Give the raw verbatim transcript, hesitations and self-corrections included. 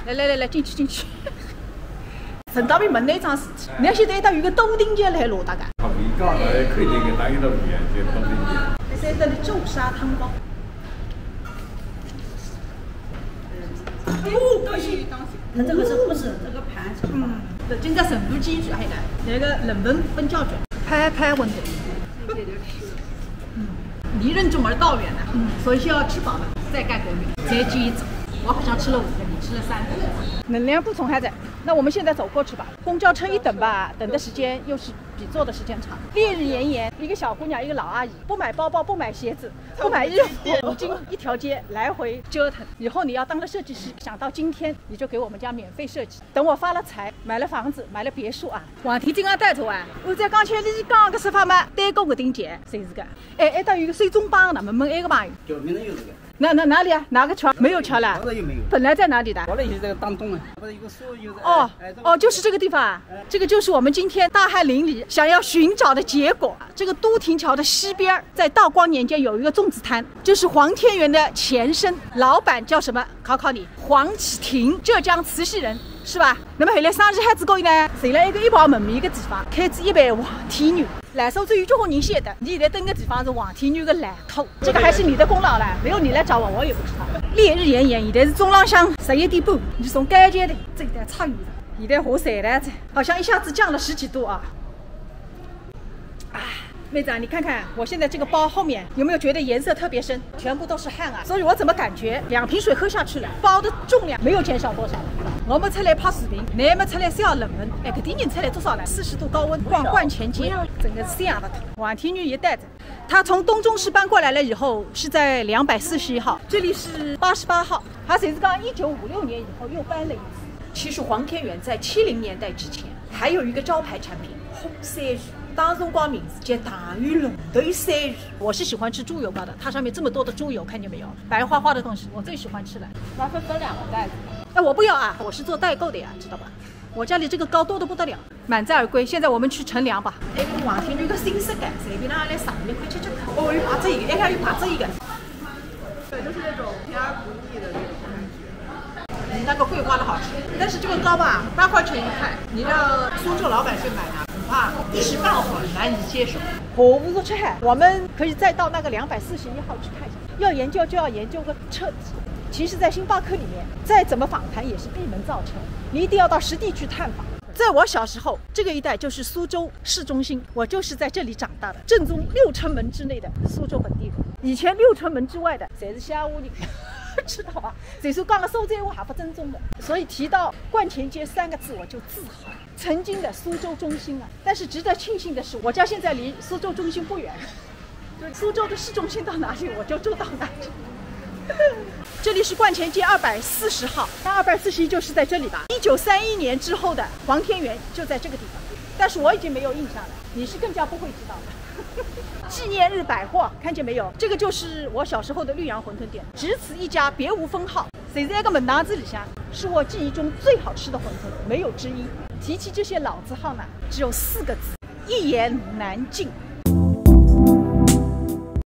来来来来，进去进去。陈道明问了一桩事体，侬晓得一道有个都亭桥辣海罗大家？啊，没讲，哎，可以那个，哪有道理啊？这都亭桥。这是一个豆沙汤包。哦，东西，东西。它这个是不是这个盘子？嗯，对，今朝成都记住还有个那个人文分教卷，拍拍问题。嗯，离任重而道远呐，嗯，所以先要吃饱了，再干革命，再接一种。我好像吃了五个，你吃了三个。能量补充还在，那我们现在走过去吧。公交车一等吧，等的时间又是比坐的时间长。烈日炎炎，一个小姑娘，一个老阿姨，不买包包，不买鞋子，不买衣服，五金一条街来回折腾。以后你要当了设计师，想到今天你就给我们家免费设计。等我发了财，买了房子，买了别墅啊，王天金也带着啊。我再讲起来，你讲个说法嘛，对过个顶尖，谁是个？哎，哎，倒有个水中帮呢，问问埃个朋友。就明天有这个。那那哪里啊？哪个桥？没有桥了？桥了又没有。本来在哪里的？桥了也是这个当中啊，不是有个树，有个哦。哎，这个哦，就是这个地方啊。这个就是我们今天大汗淋漓想要寻找的结果。这个都亭桥的西边儿，在道光年间有一个粽子摊，就是黄天源的前身，老板叫什么？考考你，黄启庭，浙江慈溪人，是吧？那么后来生意还是可以呢，寻了一个一百门面一个地方，开仔一爿黄天源。来苏州有交关人晓得，侬现在蹲个地方是黄天源个老铺，这个还是你的功劳了，没有你来找我，我也不知道。烈日炎炎，现在是中浪向十一点半，侬从街角的这一带差远了，现在下雪了，好像一下子降了十几度啊。啊，妹子啊，你看看我现在这个包后面有没有觉得颜色特别深？全部都是汗啊！所以我怎么感觉两瓶水喝下去了，包的重量没有减少多少？我们出来拍视频，侬们出来写论文，哎，搿点人出来做啥呢？四十度高温逛观前街，整个是这样的。黄天源也带着，他从东中市搬过来了以后，是在两百四十一号，这里是八十八号。他谁知道一九五六年以后又搬了一次。其实黄天源在七零年代之前还有一个招牌产品烘鳝鱼，当辰光名字叫糖油龙头鳝鱼。我是喜欢吃猪油糕的，它上面这么多的猪油，看见没有？白花花的东西，我最喜欢吃了。那分分两个袋子。哎，我不要啊，我是做代购的呀，知道吧？我家里这个糕多得不得了。满载而归，现在我们去乘凉吧。哎，搿个黄天源个新色感，随便哪来尝一块吃吃看。哦，又白着一个，哎，又白着一个。对，就是那种甜而不腻的那种感觉。你那个桂花的好吃，但是这个糕吧，八块钱一块，你让苏州老百姓买啊，恐怕一时半会儿难以接受。我不说吃海，我们可以再到那个两百四十一号去看一下。要研究就要研究个彻底。其实，在星巴克里面，再怎么访谈也是闭门造车，你一定要到实地去探访。在我小时候，这个一带就是苏州市中心，我就是在这里长大的，正宗六城门之内的苏州本地人。以前六城门之外的，侪是乡下人，知道吧？所以说讲个苏州话还不正宗的，所以提到观前街三个字，我就自豪。曾经的苏州中心啊，但是值得庆幸的是，我家现在离苏州中心不远。 就苏州的市中心到哪里，我就住到哪里。这里是观前街二百四十号，那二百四十一就是在这里吧？一九三一年之后的黄天源就在这个地方，但是我已经没有印象了，你是更加不会知道的。纪念日百货，看见没有？这个就是我小时候的绿杨馄饨店，只此一家，别无分号。所以这个门档子里向，是我记忆中最好吃的馄饨，没有之一。提起这些老字号呢，只有四个字：一言难尽。